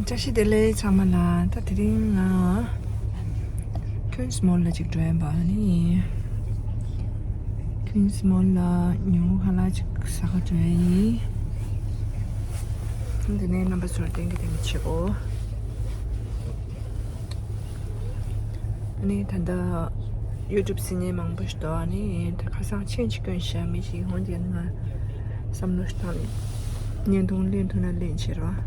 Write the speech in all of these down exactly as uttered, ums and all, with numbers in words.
བཀྲ་ཤིས་བདེ་ལེགས་ཚང་མ་ལ། ད་དེ་རིང་ང་Queens Mall ལ་ཅིག་འགྲོ་ཡིན་པ། ནི་Queens Mall ལ་ཉོ་ཁ་ལག་ཅིག་ཟ་ག་འགྲོ་ཡིན། དེ་ནས་རྣམ་པ་ཚོར་བསྟན་གི་བསྟན་གི་བྱེད་གོ། ཨ་ནི་ད་ལྟ་ཡུ་ཊུབ་སི་ཉན་མང་པོ་ཞིག་འདུག་ཨ་ནི་ད་ཁ་སང་མཆན་ཅིག་སྐྱོན་ཤག་མི་ཞིག་ཧོན་དེ་ང་བསམ་བློ་ཞིག་བཏང་། བརྙན་ཐུང་ལེན་ཐུབ་ན་ལེན་བྱེད་རོགས།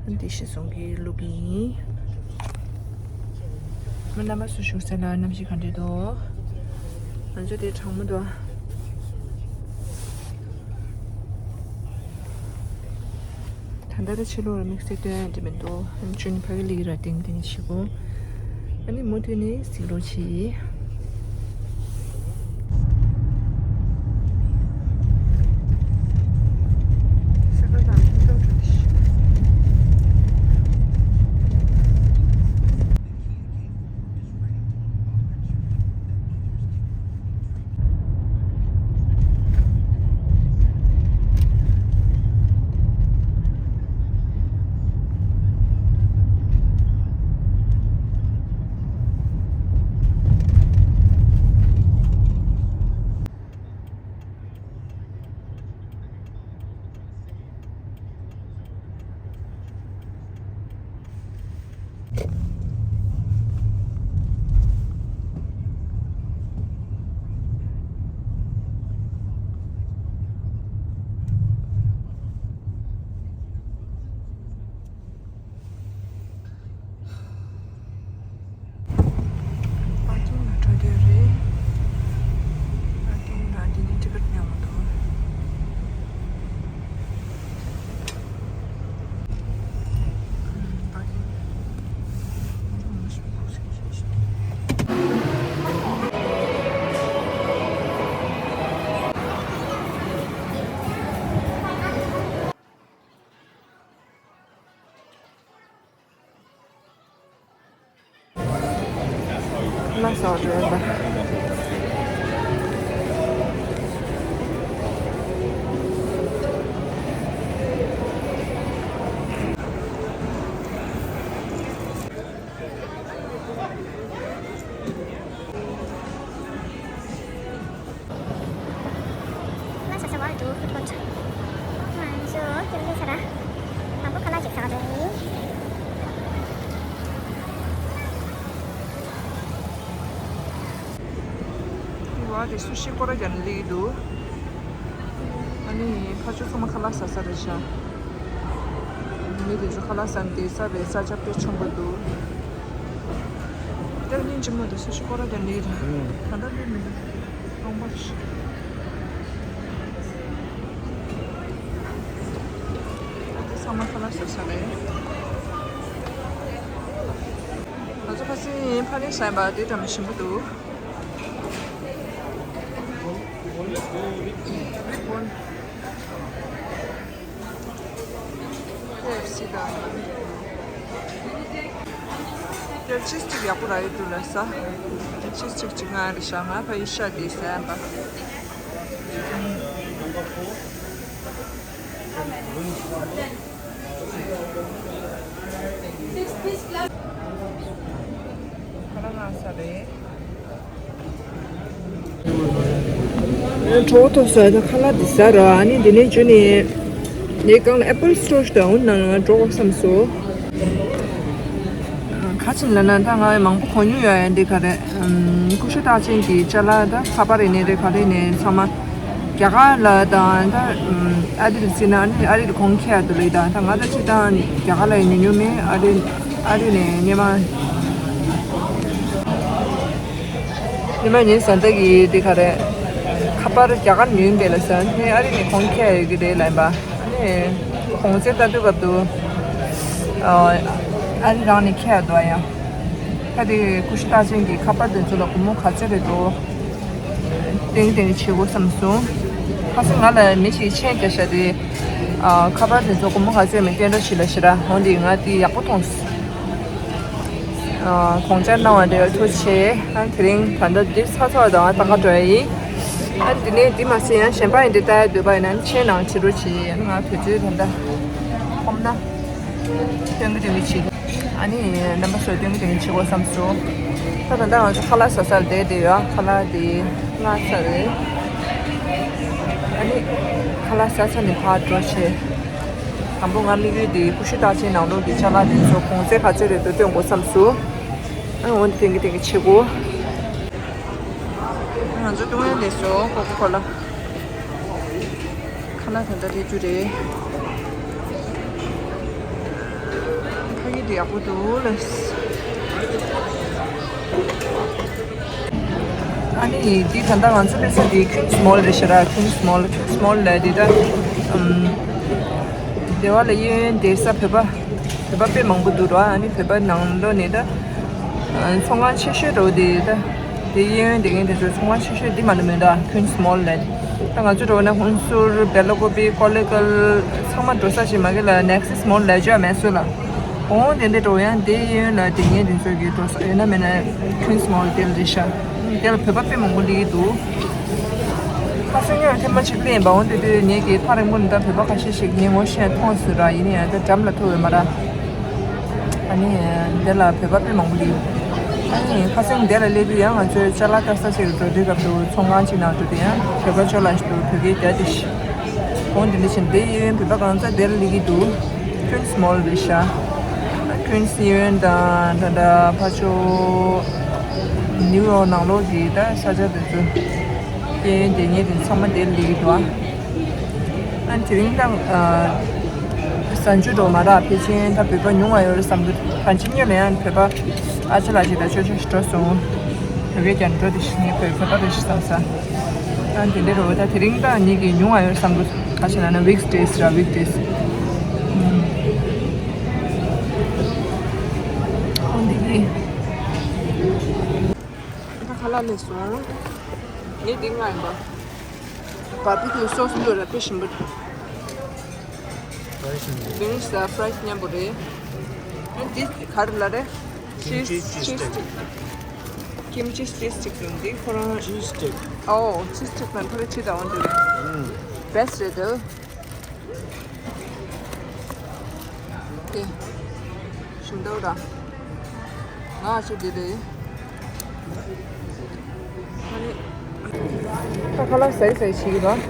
ཨ་ནི་དེ་ཤེས་སོང་གི་ལུག་ཡིན། མི་རྣམ་པ་སུ་བཞུགས་ས་ལ་གནམ་གཤིས་ག་འདྲ་འདུག་ང་ཚོ་དེ་གྲང་མོ་འདུག་ད་ལྟ་ད་ཕྱི་ལོགས་ལ་དམིགས་བསལ་སྟོན་ཡ་འདྲ་མི་འདུག་ཨ་ནི་ཅུང་ཕ་གི་ལིག་ར་ཏིང་ཏིང་བྱེད་དགོས། ཨ་ནི་མུ་མཐུད་ནས་གཟིགས་རོགས་གྱིས། པར་ཀིང་ལ་འགྲོ་འདོད་རེད། པར་ཀིང་ལ་འདི་ནས་ཊི་ཀེཊ་ཉོ་མ་འདུག་པར་ཀིང་། ལ་སོགས་རེད་པ། ང་ས་ས་བར་དུ་ཕུད་པོ་ཆ། ང་ཚོ་ཏིལ་ཏིལ་ས་ར། དང་པོ་ཁ་ལག་ཅིག་ཟ་འགྲོ་ཡིན། དེ་བ་དེ་སུ་ཤི་སྐོར་ར་རྒྱབ་ནས་སླེབས་ཀྱི་འདུག་ཨ་ནི་ཕ་ཆོས་ཚང་མ་ཁ་ལག་ཟ་ས་རེད་ཤག་མི་དེ་ཚོ་ཁ་ལག་ཟ་ནས་དེ་ས་བའི་ས་ཆ་དཔེ་ཆེན་པོ་འདུག་དེར་སྙིང་རྗེ་མོ་དེ་སུ་ཞིག་སྐོར་ར་རྒྱག་ནི་རེད། ད་ལྟ་སླེབས་མི་འདུག་སྟོང་པ་ཞིག་ད་དེ་ཚང་མ་ཁ་ལག་ཟ་ས་རེད། ང་ཚོ་ཁ་སང་ཕ་ནི་ཟ་ཡིན་པ་དེ་འདྲ་མི་ཞིམ་པོ་འདུག་ཁེ་ཨེཕ་སི་དང་། དེར་ཆིས་ཅིག་ཡག་པོ་རག་ཡོད་འདུག་ལ་ས། ཆིས་ཅིག་ཅིག་ང་རེ་ཤ་ང་ཕ་ཡི་ཤ་དེ་ཟ་ཡ་པ། ཁ་ལག་ང་ས་རེད། གྲོགས་ཐོབ་སོང་། ད་ཁ་ལག་འདི་ཟ་ར། ཨ་ནི་འདི་ནས་འཇུ་ནས་ངའི་སྒང་ལ་ཨེ་པལ་སི་ཊོར་ཞིག་འདུག་འོ་ན་ང་འགྲོ་དགོས་བསམ་སོང་། ག་ཅི་ལབ་ན་ད་ང་མང་པོ་གོན་མྱོང་ཡོད་ཡ་འདི་ག་རེད། ཀུ་ཤུ་རྟགས་ཅན་གྱི་ཅ་ལག་ད་ཁ་པར་ཡིན་ནའི་རེད་ག་རེ་ནས་ཚང་མ་རྒྱ་གར་ལ་དང་ད་ཨ་རི་ལ་བརྩིས་ན་ཨ་ནི་ཨ་རི་ལ་གོང་ཁེ་ཡ་འདུག་ལེ། ད་ད་ང་ད་སྤྱིར་བཏང་རྒྱ་གར་ལ་ཡང་ཉོ་མྱོང་མེད། ཨ་རི་ཨ་རི་ནས་སྔོན་མ། ཉི་མ་ཉིན་བཟའ་ཟླ་གིས་འདི་ག་རེ། ཁ་པར་རྒྱ་གར་ཉོས་པས་ལ་ཟེར་ནས་ཨ་རི་ནས་གོང་ཁེ་ཡོད་ཀྱི་རེད་ལབ་པ། ཨ་ནི་གོང་ཚད་ལྟ་དུས་སྐབས་དུ་ཨ་རི་རང་ནས་ཁེ་ཡ་འདུག་ཨ་ཡང་། ད་དེ་ཀུ་ཤུ་རྟགས་ཅན་གྱི་ཁ་པར་དེ་ཚོ་ལ་སྒོར་མོ་ག་ཚོད་རེད་འདུག་ཏེང་ཏེང་བྱེད་དགོས་བསམ་སོང་། ཁ་སང་ང་ལ་མི་ཞིག་མཆན་རྒྱག་ཤག་དེ། ཁ་པར་དེ་ཚོ་སྒོར་མོ་ག་ཚོད་མིན་སྟོན་རོགས་བྱེད་ལ་ཞེ་དྲག་འོང་དེ་ང་དེ་ཡག་པོ་མཐོང་། ཨ། དགོངས་འཆར་གནང་བ་འདྲ་བའི་ཐུགས་རྗེ་ཆེ། ཨ། དེ་རིང་ད་ལྟ་འདི་ཚ་ཚ་དང་ད་ག་འགྲོ་ཡ་ཡིན། ཨ། འདི་ནས་འདི་མ་ཟད་ཡང་གཞན་པ་ཡིན་འདི་ལྟ་ཡ་འདོད་པ་ཡིན་ན་མཆན་ནང་བྱེད་རོགས་བྱེད། ང་དུས་ཚོད་ད་ལྟ་ཁོམ་ན། སྟོན་གྱི་སྟོན་གྱི་བྱེད། ཨ་ནི་རྣམ་པ་ཚོས་སྟོན་གྱི་སྟོན་གྱི་བྱེད་དགོས་བསམ་སོང་། ད་ད་ལྟ་ང་ཚོ་ཁ་ལག་ཟ་སར་བསྡད་བསྡད་ཡོད། ཁ་ལག་དེ་ལྔ་ཚར་རེད། ཨ་ནི་ཁ་ལག་ཟ་ཚར་ནས་ཕར་འགྲོ་བྱས། དང་པོ་ང་དམིགས་ཡུལ་དེ་ཀུ་ཤུ་རྟགས་ཅན་ནང་ལོགས་ཀྱི་ཅ་ལག་དེ་ཚོ་གོང་ཚད་ག་ཚོད་རེད་འདུག་སྟོན་དགོས་བསམ་སོང་། ཨ་འོ་འདི་སྟོན་གྱི་སྟོན་གྱི་བྱེད་དགོས། ང་ཚོ་ཏུང་ཡོན་ལས་སོ་ཀོ་ཀོ་ཁོ་ལ། ཁ་ལག་ད་ལྟ་སྤྲད་རྒྱུ་རེད། ཕ་གི་དེ་ཡག་པོ་འདུག་ལ། ཨ་ནི་འདི་ད་ལྟ་ང་ཚོ་སླེབས་ས་འདི་ཁུན་སི་མོལ་རེད་ཤག་ར། ཁུན་སི་མོལ། ཁུན་སི་མོལ་ལ་འདི་ད་ཨམ་སྡེ་བ་ལ་གཡས་གཡོན་བསྡད་ས་བོད་པ་བོད་པ་དཔེ་མང་པོ་འདུག་ར། ཨ་ནི་བོད་པ་ནང་ལོགས་ནས་ད་ཨ་ཚོང་ཁང་ཆེ་ཤོས་འདྲ་བོ་དེ་ད། དེ་གཡས་གཡོན་དེ་ངས་དེ་ཚོའི་ཚོང་ཁང་ཆེ་ཤོས་འདི་མ་གཏོགས་མེད་ད། ཁུན་སི་མོལ་ལབ། ད་ང་ཚོ་འགྲོ་བ་ན་ཧུན་སུར། བེ་ལ་ཀོ་པི། ཀོ་ལི་གལ་ཚང་མ་འགྲོ་ས་ཞིག་མ་གི་ལ་ནེག་སི་སི་མོལ་ལབ་རྒྱུ་ཡང་མེད་སོ་ལ། འོང་དེ་འདྲ་འགྲོ་ཡང་དེ་གཡས་གཡོན་ལ་དེ་ངས་དེ་ཚོ་གི་འགྲོ་ས་ཡོད་ན་མེད་ན་ཁུན་སི་མོལ་དེ་ལ་རེད་ཤག་དེ་ལ་བོད་པ་དཔེ་མང་པོ་སླེབས་ཀྱི་འདུག་ཁ་སང་ཉོ་ཐེངས་མ་གཅིག་སླེབས་པ། འོང་དེ་དུས་ངས་ཀྱི་ཐག་རིང་པོ་ནས་ད་བོད་པ་ཁ་ཤས་ཤིག་ངས་ངོ་ཤེས་མཐོང་སོང་ར། ཡིན་ན་ཡང་ད་འགྲམ་ལ་ཐུག་ཡོད་མ་ར། ཨ་ནི་འདི་ལ་བོད་པ་དཔེ་མང་པོ་འདུག་ཨ་ནི་ཁ་སང་འདི་ལ་སླེབས་དུས་ཡང་ང་ཚོའི་ཅ་ལག་བཀག་ས་ཞིག་ལ་འགྲོ་དུས་སྐབས་དུ་ཚོང་ཁང་ཅིག་ནང་འགྲོ་དུས་ཡང་བོད་པ་ཅོ་ལགས་ཤིག་འདུག་བོད་སྐད་རྒྱག་དེ་ཤི། འོང་དེ་འདྲ་བཞིན་འདི་གཡས་གཡོན་བོད་པ་གང་ཚ་འདིར་སླེབས་ཀྱི་འདུག་ཁུན་སི་མོལ་རེད་ཤག་ཁུན་སི་གཡས་གཡོན་དང་ད་ལྟ་ཕར་ཕྱོགས་ནིའུ་ཡོག་ནང་ལོགས་ཀྱི་ད་ས་ཆ་དེ་ཚོ་གཡས་གཡོན་དེ་ངས་དེ་ཚང་མ་འདིར་སླེབས་ཀྱི་འདུག་ཨ། ཨ་དེ་རིང་ད་ཨ་གཟའ་མཇུག་འགྲོ་མ་རག་ཕལ་ཆེར་ད་བོད་པ་ཉུང་བ་ཡོད་རེད་བསམ་གི། གང་ཅི་སྔོན་ལ་ཡང་བོད་པ་ཨ་ཅག་ལགས་ཅིག་དང་ཅོ་ཅོ་ཞིག་འགྲོ་སོང་། བོད་སྐད་རྒྱག་འགྲོ་དེ་ཞིག་ངས་བོད་བོད་པ་རེད་ཞིག་བསམ་ས། ཨ་དེ་འདྲ་རེད། ད་དེ་རིང་ད་ཉིད་ཀྱི་ཉུང་བ་ཡོད་བསམ་གི། ག་ཅི་ལབ་ན་ཝིག་ཌེ་སི་ར། ཝིག་ཌེ་སི། ཨ་འདི་གི་ད་ཁ་ལག་སླེབས་སོང་། ངས་འདི་མངགས་ཡིན་པ། བར་བི་ཀིའུ་སོ་སི་འདུག་ར། དཔེ་ཞིམ་པོ། ཝིང་སི་དང་ཕ་རའི་སི་མཉམ་པོ་རེད། ཨ་འདི་ག་རེ་ལབ་རེད། ཆིས། ཆིས་སི་ཊིག་ཀིམ་ཆི་ཆིས་སི་ཊིག་ཡིན་འདི་ཁོ་རང་། ཆིས་སི་ཊིག་ཨོ་ཆིས་སི་ཊིག་ནང་ཁོ་རང་ཆིས་དང་འོ་འདི་རེད། བེ་སི་ཊི་རེད་འདུག་དེ་ཞིམ་འདུག་ར། ང་ཚོ་འདི་རེད། ཨ་ནི། ད་ཁ་ལག་ཟས་ཟས་བྱེད་ཀྱི་རེད།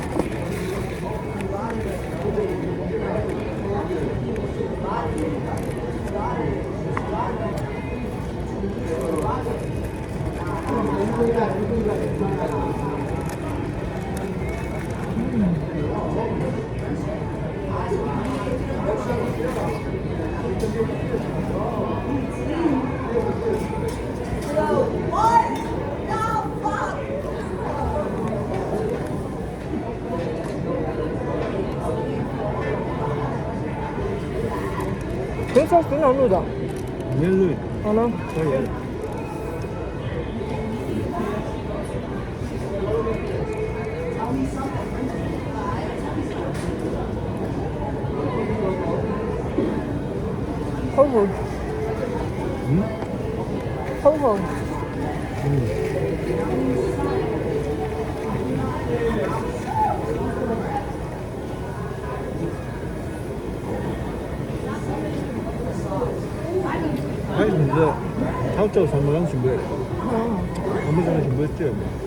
དེ་ཚོ་ཟིན་ན་བླུགས་དང་། ངས་བླུགས། ཨ་ལ། ཁོ་ཡིན། ཧོ་ཧོ། ཧོ་ཧོ། ཨ་ཡིན་ཟེར། ཐག་ཆོད་སོང་། ང་རང་ཞིམ་པོ་རེད། ཨ་མི་ཚང་མ་ཞིམ་པོ་སྤྱོད་མེད།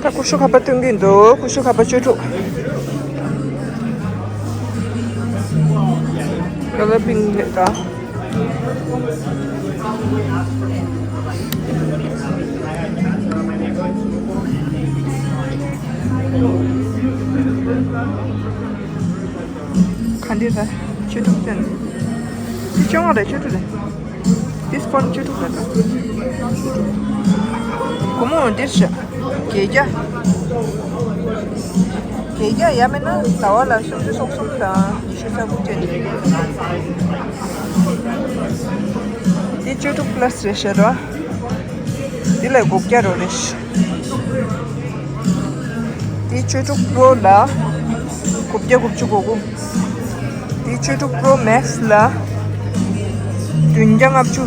ད་ཀུ་ཤུ་ཁ་པར་སྟོན་གྱི་འདུག་ཀུ་ཤུ་ཁ་པར་བཅུ་དྲུག་ཀ་ལར་པིང་རེད་ད། ག་འདི་རེད། བཅུ་དྲུག་ཅན། འདི་བཅོ་ལྔ་རེད། བཅུ་དྲུག་རེད། འདི་སྤོན་བཅུ་དྲུག་རེད་ད། སྒོར་མོ་འདིར་བཞག་བརྒྱད་བརྒྱ། བརྒྱད་བརྒྱ་ཡ་མེད་ན་ཟླ་བ་ལ་སུམ་ཅུ་སོ་གསུམ་དང་ཉི་ཤུ་རྩ་དགུ་ཅན། འདི་བཅུ་དྲུག་པ་ལ་སི་རེད་ཤག་ར། འདི་ལ་དགུ་བརྒྱ་རོ་རེད་ཤག་འདི་བཅུ་དྲུག་པོ་ལ་དགུ་བརྒྱ་དགུ་བཅུ་གོ་དགུ། འདི་བཅུ་དྲུག་པོ་མེག་སི་ལ་བདུན་བརྒྱ་ལྔ་བཅུ་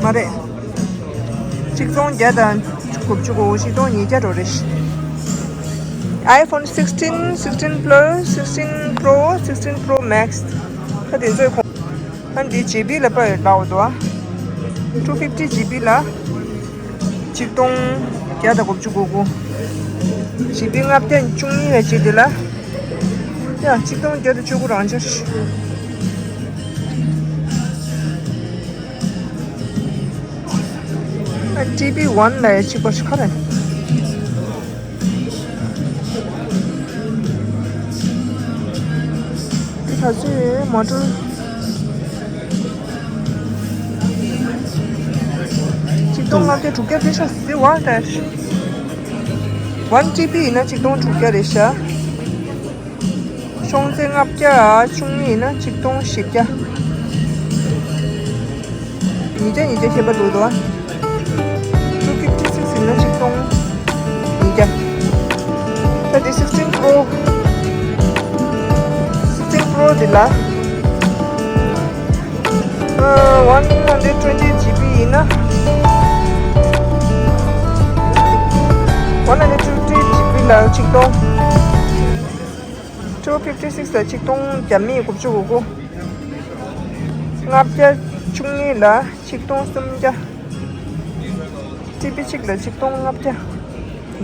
མ་རེད། ཆིག་སྟོང་བརྒྱ་དང་དགུ་བཅུ་གོ་དགུ། ཆིག་སྟོང་ཉིས་བརྒྱ་རོ་རེད་ཤག་ཨའི་ཕོན་sixteen, sixteen Plus, sixteen Pro, sixteen Pro Max། ད་དེ་ཚོའི་ཁོངས། ཨ་འདི་ཇི་བི་ལ་པར་ལའོ་དོ། two fifty G B ལ་ཆིག་སྟོང་བརྒྱ་དང་དགུ་བཅུ་གོ་དགུ། ཇི་བི་ལྔ་བརྒྱ་བཅུ་གཉིས་ལ་གཅིག་དེ་ལ་ཡ་ཆིག་སྟོང་བརྒྱ་དང་བཅུ་དགུ་རང་འཇགས། ཨ་ཊི་བི་ཝན་ལ་ཡ་གཅིག་པ་ཞིག་ག་རེ། ད་ཚོད་མོ་ཊར་ཆིག་སྟོང་ལྔ་བརྒྱ་དྲུག་བརྒྱ་དེ་ཤ་སི་ཝན་ཏེ། ཝན་ཊི་བི་ཡིན་ན་ཆིག་སྟོང་དྲུག་བརྒྱ་རེད་ཤག་ཤོང་ཚད་ལྔ་བརྒྱ་བཅུ་གཉིས་ཡིན་ན་ཆིག་སྟོང་བཞི་བརྒྱ། ཉིས་བརྒྱ་ཉིས་བརྒྱ་ཁྱད་པར་འདུག་དོ། two fifty six ཡིན་ན་ཆིག་སྟོང་ཉིས་བརྒྱ། ད་དེ་sixteen Pro, sixteen Pro འདི་ལ་ཨ་one hundred twenty G B ཡིན་ན། One hundred twenty G B ལ་ཆིག་སྟོང་། two fifty six ལ་ཆིག་སྟོང་བརྒྱ་མེད་དགུ་བཅུ་གོ་དགུ། ལྔ་བརྒྱ་བཅུ་གཉིས་ལ་ཆིག་སྟོང་སུམ་བརྒྱ། ཊི་བི་གཅིག་ལ་ཆིག་སྟོང་ལྔ་བརྒྱ།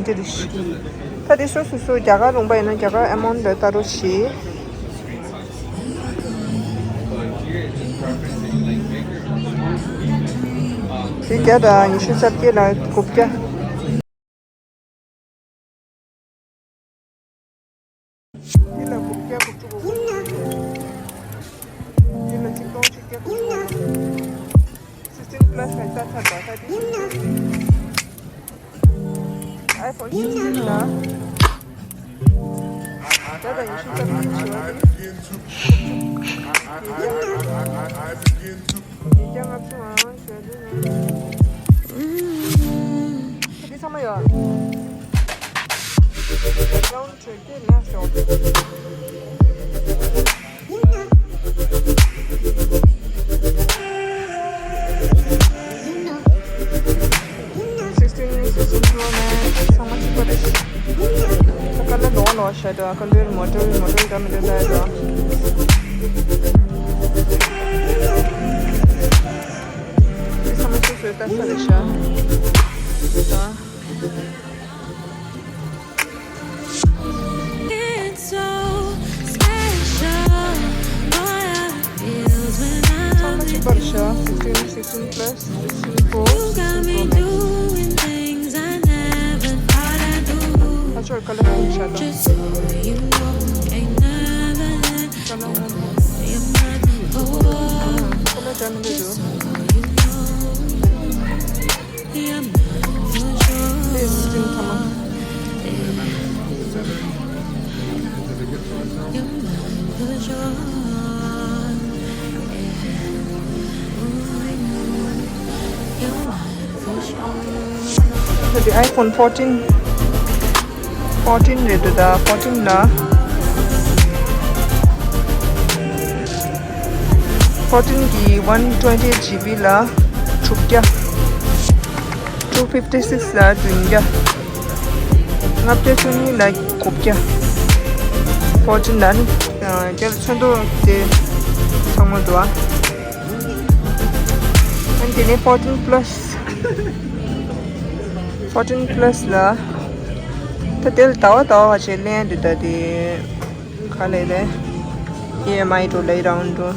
འདི་རེད། ད་དེ་སོ་སོ་སོ་རྒྱ་གར་ལུང་པ་ཡིན་ན་རྒྱ་གར་ཨ་མོན་ལ་ལྟ་རོགས་ཞེས། དེ་བརྒྱ་དང་ཉི་ཤུ་རྩ་བརྒྱད་ལ་དགུ་བརྒྱ། འདི་ལ་དགུ་བརྒྱ་དགུ་བཅུ་གོ་དགུ། འདི་ལ་ཆིག་སྟོང་ཆིག་བརྒྱ་དགུ་བཅུ་གོ་དགུ། sixteen Plus ལ་ལྟ་ཚར་བ་ད་འདི། ཨའི་ཕོན་sixteen ལ་བརྒྱ་དང་ཉི་ཤུ་རྩ་བདུན་ཞུ་བ་དེ། ཉིས་བརྒྱ་ལྔ་བཅུ་ཨང་ཞུ་བ་དེ། ད་འདི་ཚང་མ་ཡོད། Round trip དེ་ནས་ཤོག sixteen, sixteen Pro Max ཚང་མ་གཅིག་པ་རེད། ད་ཀ་ལ་ལོ་ལོ་ཤ་དང་ཀ་ལོར་མོ་ཊར་མོ་ཊར་འདྲ་མི་འདྲ་ལ་ཡོད། འདི་ཚང་མ་སོ་སོའི་ལྟ་ས་རེད་ཤག་ད། It's so special. Boy, how it feels when I'm ཚང་མ་གཅིག་པ་རེད་ཤག sixteen, sixteen Plus, sixteen Pro, you got me sixteen Pro Max. Doing things I never thought I'd do. ད་ཆོར་ཀ་ལར་ཧོམ་ཤག་ད། Just so you know, ain't never let ཀ་ལར་ཧོམ། ཀ་ལར་འདྲ་མི་འདྲ་འདུག This is still ཐ་མ། ད་དེ་iPhone fourteen, fourteen རེད་འདུག་ད་fourteen ལ། fourteen གི་one twenty G B ལ་དྲུག་བརྒྱ། two fifty six ལ་བདུན་བརྒྱ། ལྔ་བརྒྱ་བཅུ་གཉིས་ལ་དགུ་བརྒྱ། fourteen ལ་ནི་ཨ་བརྒྱ་ཚོན་མདོག་དེ་ཚང་མ་འདུག་ཨ། ཨ་ནི་དེ་ནས་fourteen Plus, fourteen Plus ལ། ད་དེ་ལ་ཟླ་བ་ཟླ་བ་བྱས་ལེན་དུ་ད་དེ་ག་ལས་ལས་ཨི་ཨེམ་ཨའི་འགྲོ་ལས་རང་འགྲོ།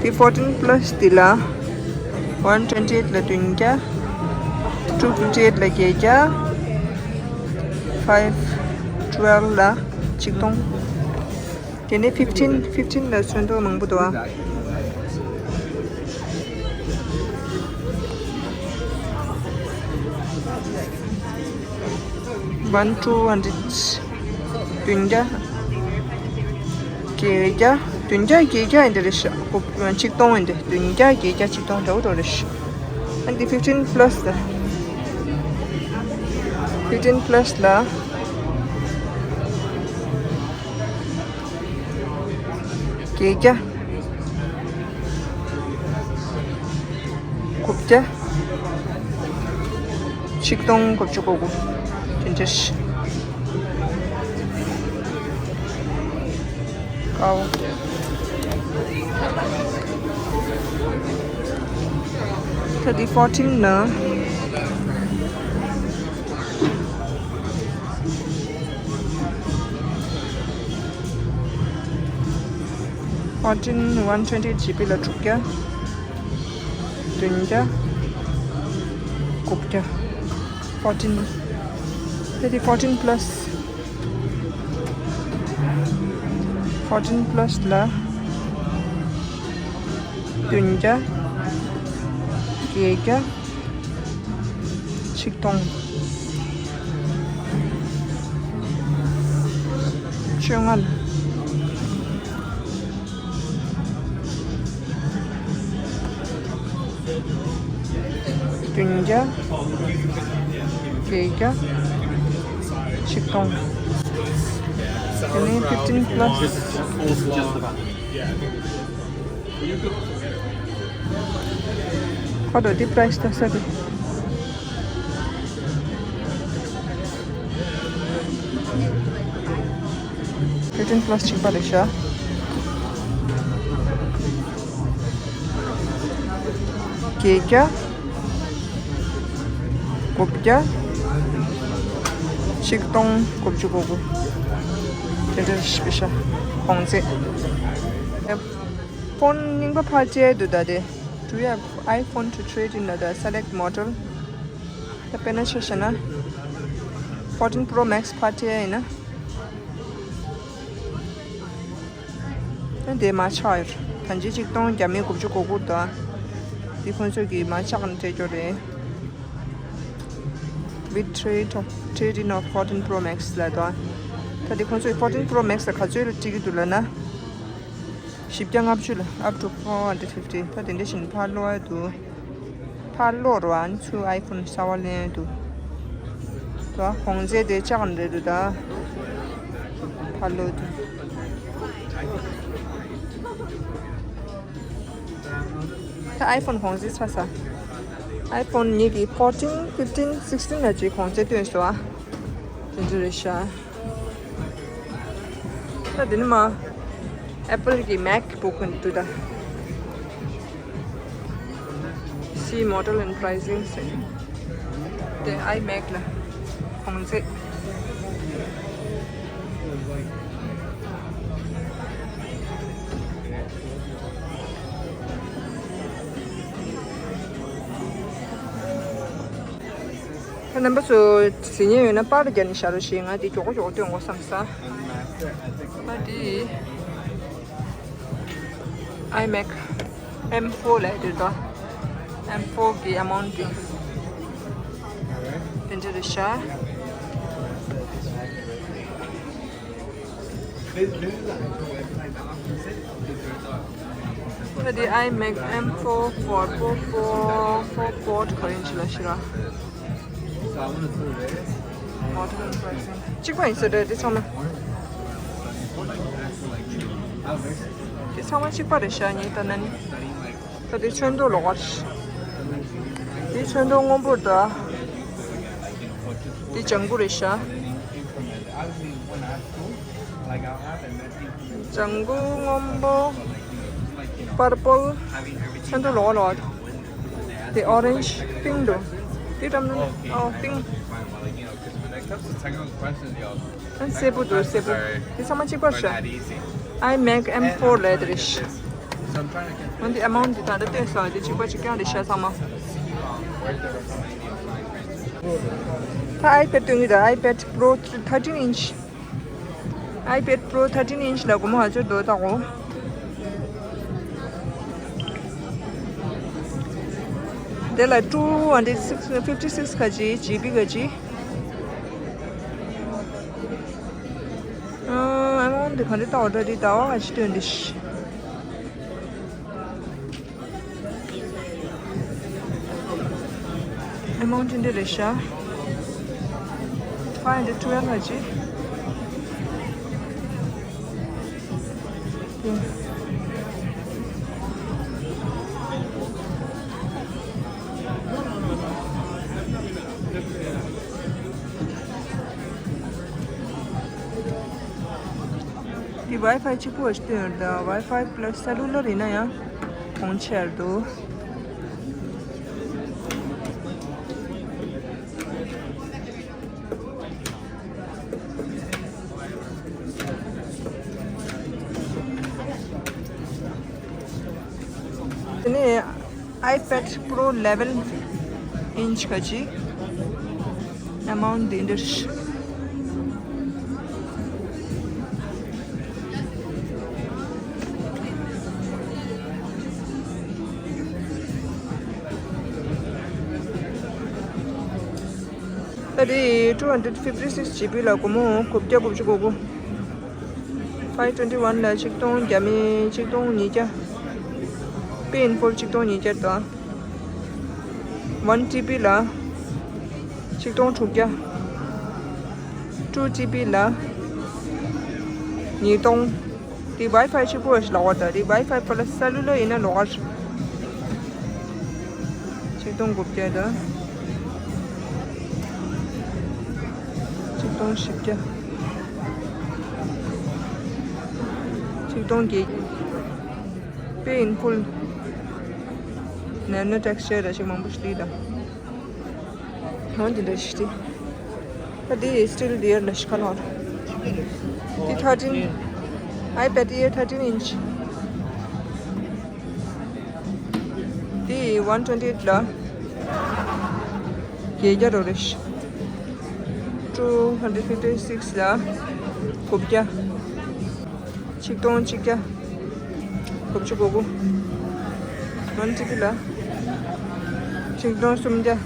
དེ་ཕོར་ཊིན་པ་ལ་སི་དེ་ལ་ཝན་ཊུ་ཝེན་ཊི་ཨེཊ་ལ་བདུན་བརྒྱ། ཊུ་ཕིཕ་ཊི་ཨེཊ་ལ་བརྒྱད་བརྒྱ། ཕའིབ་ཊུ་ཝེལ་ལ་ཆིག་སྟོང་། དེ་ནས་ཕིཕ་ཊིན། ཕིཕ་ཊིན་ལ་ཚོན་མདོག་མང་པོ་འདུག་ཨ། ཝན་ཊུ་ཝན་ཊི། བདུན་བརྒྱ། བརྒྱད་བརྒྱ། བདུན་བརྒྱ་བརྒྱད་བརྒྱ་ཡིན་དེ་རེད་ཤག་ཆིག་སྟོང་ཡིན་དེ། བདུན་བརྒྱ་བརྒྱད་བརྒྱ་ཆིག་སྟོང་འདྲ་བོ་འགྲོ་རེད་ཤག་ཨ་འདི་ཕིཕ་ཊིན་པ་ལ་སི་ལ། ཕིཕ་ཊིན་པ་ལ་སི་ལ། བརྒྱད་བརྒྱ། དགུ་བརྒྱ། ཆིག་སྟོང་དགུ་བཅུ་གོ་དགུ། དེ་འདྲ་ཞིག་ཀའོ། ད་འདི་ཕོར་ཊིན་ལ། ཕོར་ཊིན་ཝན་ཊུ་ཝེན་ཊི་ཇི་བི་ལ་དྲུག་བརྒྱ། བདུན་བརྒྱ། དགུ་བརྒྱ། ཕོར་ཊིན། དེ་དེ་ཕོར་ཊིན་པ་ལ་སི། ཕོར་ཊིན་པ་ལ་སི་ལ་བདུན་བརྒྱ། བརྒྱད་བརྒྱ། ཆིག་སྟོང་། བཅོ་ལྔ། བདུན་བརྒྱ། བརྒྱད་བརྒྱ། ཆིག་སྟོང་། དེ་ནས་ཕིཕ་ཊིན་པ་ལ་སི། ཁོ་ད་འདི་པ་རའི་སི་ད་ས་དེ། ཕིཕ་ཊིན་པ་ལ་སི་གཅིག་པ་རེད་ཤག་བརྒྱད་བརྒྱ། དགུ་བརྒྱ། ཆིག་སྟོང་དགུ་བཅུ་གོ་དགུ། དེ་འདྲ་ཞིག་རེད་ཤག་གོང་ཚད། ཕོན་རྙིང་པ་ཕར་བཅད་འདུག་ད་དེ། Do you have iPhone to trade in? ལ་ད་select model། ད་དཔེར་ན་ཆ་བཞག་ན་ཕོར་ཊིན་པོ་རོ་མེག་སི་ཕར་བཅད་ཡིན་ན། ཨ་དེ་མར་ཆག་ཡོད། ད་ཅི་ཆིག་སྟོང་བརྒྱ་མེད་དགུ་བཅུ་གོ་དགུ་དང་། འདི་ཁོང་ཚོས་ཀྱིས་མར་ཆག་ནས་སྤྲད་རྒྱུ་རེད། With trade of, trade in of fourteen Pro Max ལ་དང་། ད་འདི་ཁོང་ཚོས་fourteen Pro Max ལ་ག་ཚོད་ལ་སྤྲད་ཀྱི་འདུག་ལབ་ན། བཞི་བརྒྱ་ལྔ་བཅུ་ལ། Up to four hundred fifty། ད་དེ་འདྲ་བཞིན་ཕར་སློག་ཡ་འདུག་ཕར་སློག་རོགས། ཨ་ནི་ཚུར་iPhone གསར་པ་ལེན་འདུག་ད་གོང་ཚད་དེ་ལྕགས་རེད་འདུག་ད་ཕར་སློག་འདུག་ད་iPhone གོང་ཚད་ཚ་ས། iPhone ཉིད་ཀྱི་fourteen, fifteen, sixteen ལ་ཅིག་གོང་ཚད་བཏོན་སོང་ཨ། དེ་ཚོ་རེད་ཤག་ད་དེ་ནི་མ། Apple གི་MacBook འདུག་ད། See model and pricing ཟེར། དེ་iMac ལ་གོང་ཚད། ད་རྣམ་པ་ཚོ་གཟིགས་མཁན་ཡོད་ན་པར་རྒྱག་ནས་བཞག་རོགས་ཞེས། ང་འདི་མགྱོགས་པོ་མགྱོགས་པོ་སྟོན་དགོས་བསམ་ས། ད་འདི་iMac M four ལབ་འདུག་ད། M four གི་amount དེ་འདྲ་རེད་ཤག་ད་འདི་iMac M four four four four four port ག་རེ་ཡིན་ཅི་ལ་ཤི་ར། Model and pricing གཅིག་པ་ཡིན་ས་རེད་འདི་ཚང་མ། འདི་ཚང་མ་གཅིག་པ་རེད་ཤག་ངས་ལྟ་ན་ནི། ད་འདི་ཚོན་མདོག་ལོགས་ཀ་རེད། འདི་ཚོན་མདོག་སྔོན་པོ་རེད་ད། འདི་ལྗང་གུ་རེད་ཤག་ལྗང་གུ། སྔོན་པོ། purple ཚོན་མདོག་ལོགས་ཀ་ལོགས་ཀ། དེ་orange pink འདུག་དེ་འགྲམ་ན་ཨོ་ཏིང་། Fine, well, like, you know, 'cause when it comes to technical questions, yo, ཨ་སེར་པོ་འདུག་སེར་པོ། དེ་ཚང་མ་གཅིག་པ་རེད་ཤག iMac M four ལབ་དེ་རེད་ཤག་འོན་ཏེ་amount འདི་ད་ལྟ་སྟོན་སོང་། དེ་གཅིག་པ་གཅིག་རྐྱང་རེད་ཤག་ཚང་མ། ད་iPad སྟོན་གྱི་རེད། iPad Pro thirteen inch iPad Pro thirteen inch ལ་སྒོར་མོ་ཨ་ཅོ་རྡོ་བཏགས་འོ། དེ་ལ two hundred fifty six ག་ཅི་GB ག་ཅི། ཨ་amount འདི་ག་འདྲ་བཏགས་འོ། ད་འདི་ཟླ་བ་ག་ཅི་སྟོན་འདི་ཤི། amount འདི་རེད་ཤག five hundred twelve ག་ཅི། འདི་Wi-Fi གཅིག་པོ་ཞིག་སྟོན་ཡོད། ད་Wi-Fi plus cellular ཡིན་ན་ཡང་གོང་ཆེར་འདུག་དེ་ནས་iPad Pro eleven inch ག་ཅི། amount འདི་འདིར། ད་དེ་two hundred fifty six GB ལ་སྒོར་མོ་དགུ་བརྒྱ་དགུ་བཅུ་གོ་དགུ། five twenty one ལ་ཆིག་སྟོང་བརྒྱ་མེད་ཆིག་སྟོང་ཉིས་བརྒྱ། pay in full ཆིག་སྟོང་ཉིས་བརྒྱ་དང་། one TB ལ་ཆིག་སྟོང་དྲུག་བརྒྱ། two TB ལ་ཉིས་སྟོང་། དེ་Wi-Fi གཅིག་པོ་ཞིག་ལག་པ་དང་དེ་Wi-Fi plus cellular ཡིན་ན་ལོགས་ཀ་ཆིག་སྟོང་དགུ་བརྒྱ་དང་། ཆིག་སྟོང་བཞི་བརྒྱ། ཆིག་སྟོང་བརྒྱད། pay in full ནན་ན་tax share ཞིག་མང་པོ་ཞིག་ལི་དང་། ཧོན་དེ་འདྲ་ཞིག་དེ། ད་དེ་still there ལ་ཤི་ཁ་ལོར། དེ་thirteen iPad Air thirteen inch དེ་one twenty eight ལ་བརྒྱད་བརྒྱ་རོ་རེ་ཤི། two hundred fifty six ལ་དགུ་བརྒྱ། ཆིག་སྟོང་གཅིག་བརྒྱ། དགུ་བཅུ་གོ་དགུ། one TB ལ། ཆིག་སྟོང་སུམ་བརྒྱ།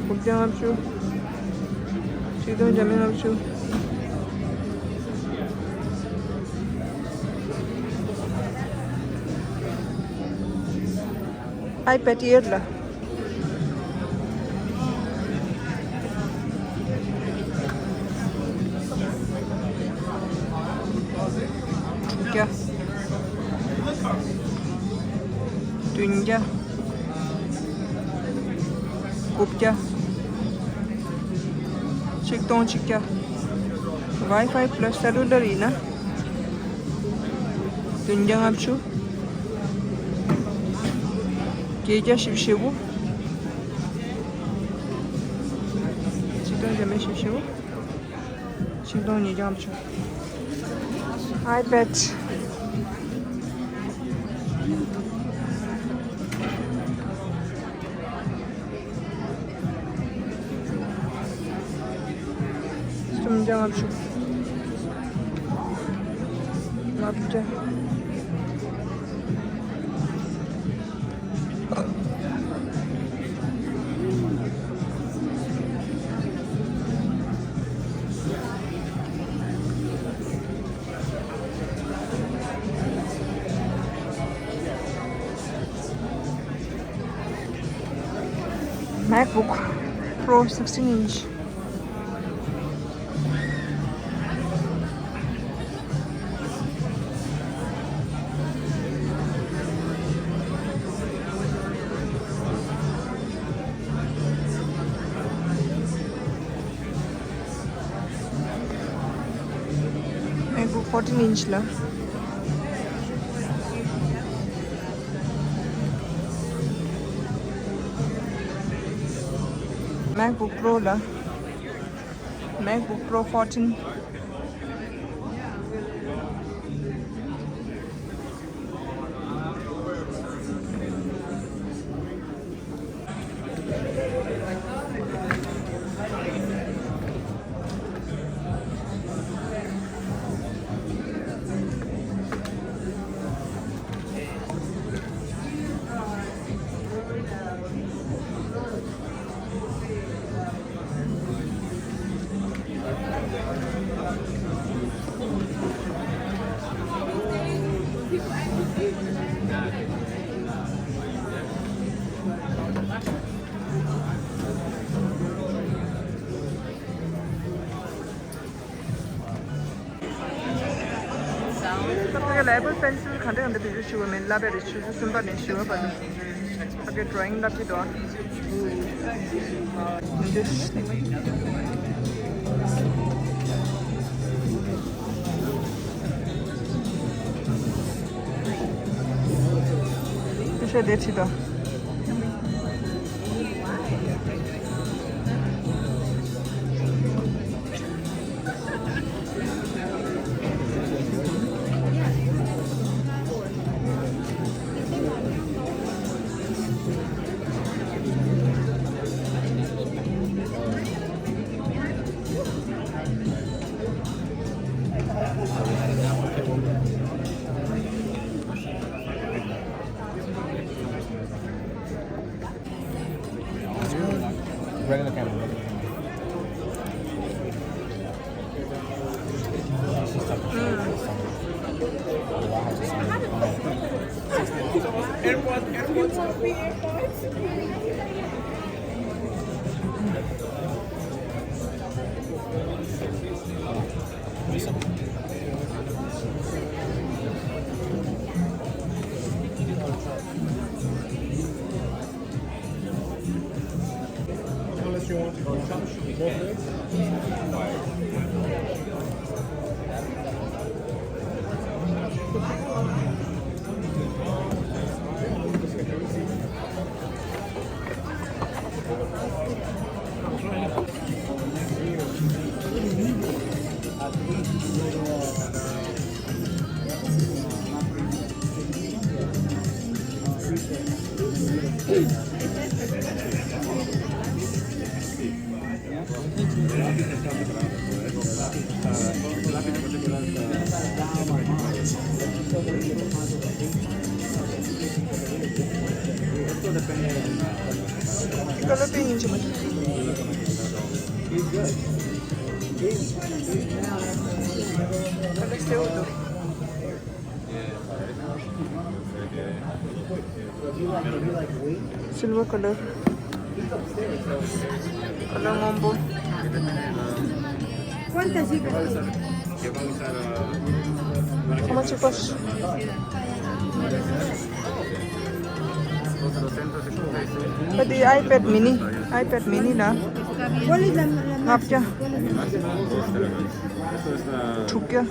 དགུ་བརྒྱ་ལྔ་བཅུ། ཆིག་སྟོང་བརྒྱ་མེད་ལྔ་བཅུ། iPad Air ལ། དྲུག་བརྒྱ། བདུན་བརྒྱ། དགུ་བརྒྱ། ཆིག་སྟོང་གཅིག་བརྒྱ། Wi-Fi plus cellular ཡིན་ན། བདུན་བརྒྱ་ལྔ་བཅུ། བརྒྱད་བརྒྱ་བཞི་བཅུ་ཞེ་དགུ། ཆིག་སྟོང་བརྒྱ་མེད་བཞི་བཅུ་ཞེ་དགུ། ཆིག་སྟོང་ཉིས་བརྒྱ་ལྔ་བཅུ། iPad སུམ་བརྒྱ་ལྔ་བཅུ། ལྔ་བརྒྱ། MacBook Pro sixteen inch. MacBook fourteen inch ལ། MacBook Pro ལ། MacBook Pro fourteen. ད་ཕ་གི་ལ་Apple Pencil ག་འདྲ་ག་འདྲ་བེད་སྤྱོད་ཞུ་བ་མིན་ལབ་པའི་རེད། ཆུ་ཚོད་གསུམ་པ་ནས་བཞི་པ་བར་དུ་ཕ་གི་drawing ལབ་ཀྱི་འདུག་ཨ། ཤ་དེ་ཁྲིད་དོ། Unless you want to go both ways. Esto depende de la. Esto lo estoy hinchando. Esto lo estoy hinchando. Silver color. Color སྔོན་པོ། ཁོ་མ་གཅིག་པ། ཨ་དེ་iPad mini, iPad mini ལ། ལྔ་བརྒྱ། དྲུག་བརྒྱ།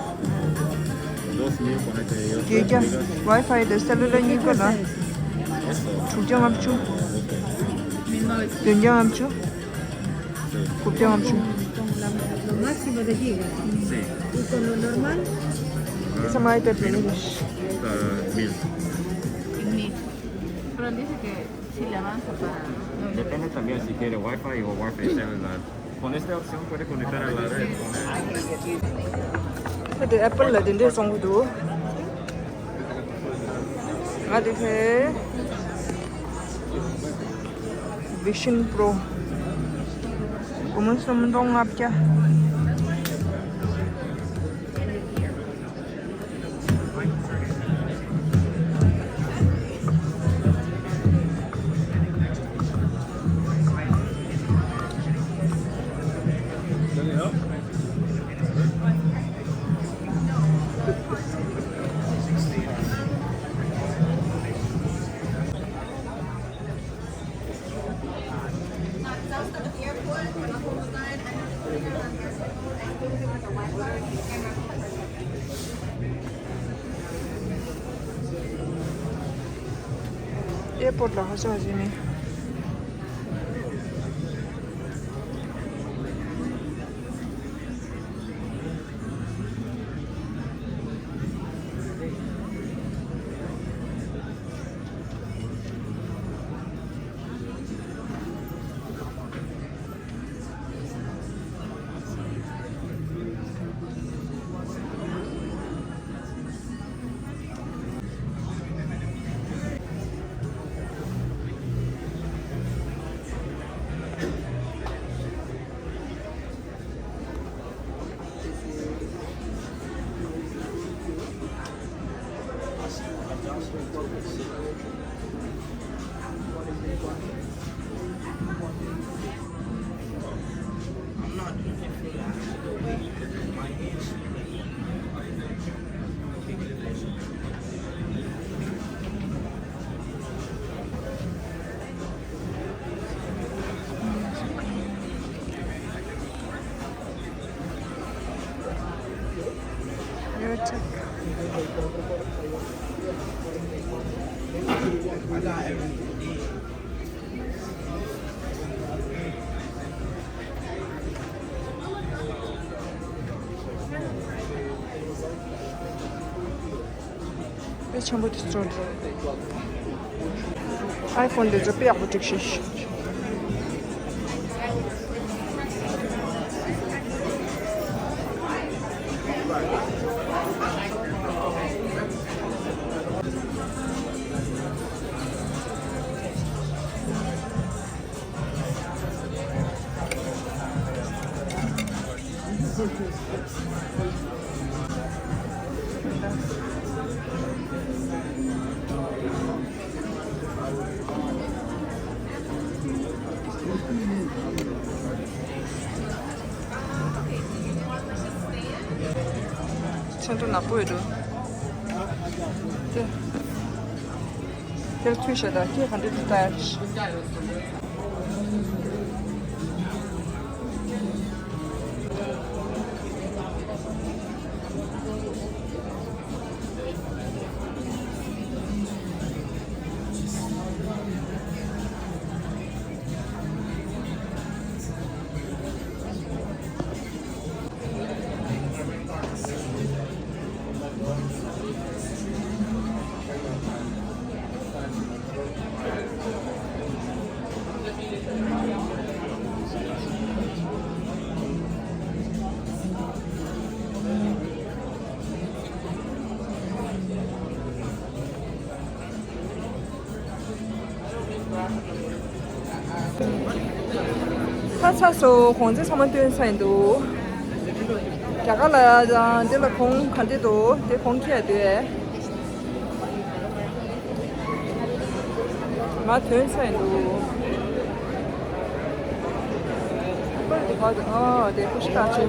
བརྒྱད་བརྒྱ། Wi-Fi དང་cellular གཉིས་ཀ་ལ། དྲུག་བརྒྱ་ལྔ་བཅུ། བདུན་བརྒྱ་ལྔ་བཅུ། དགུ་བརྒྱ་ལྔ་བཅུ། Lo máximo de gigas. Sí. ¿Y con lo normal? Esa más de mil. Mil. Pero dice que si le avanza para. Depende también si quiere Wi-Fi o Wi-Fi celular. Con esta opción puede conectar a la red. ཨ་དེ་Apple ལ་དེ་འདྲས་སོང་གི་འདུག་ང་དེ་ཧེ། Vision Pro སྒོར་མོ་སུམ་སྟོང་ལྔ་བརྒྱ། Airport ལ་ཧ་ཅང་ཞིག་ནི། དཔེ་ཆེན་པོ་དེ་ཚོ། ཨའི་ཕོན་དེ་ཚོ་དཔེ་ཡག་པོ་སྒྲིག་ཤེས། ཆེན་པོ་ནག་པོ་ཡོད་འགྲོ། དེ། དེར་ཐུག་ཤ་དང་སྐད་ག་འདྲ་འདུག་ལྟ་ཡ། ཚར་ཚར་སོང་། གོང་ཚད་ཚང་མ་བཏོན་ཚར་ཡིན་འདུག་རྒྱ་གར་ལ་ཡང་འདི་ལ་གོང་ག་འདྲ་འདུག་དེ་གོང་ཁྱེར་འདུག་ང་ཐོན་ཚར་ཡིན་འདུག་པར་དེ་ག་འདུག་ཨ་དེ་ཀུ་ཤི་ཁ་ཆེ།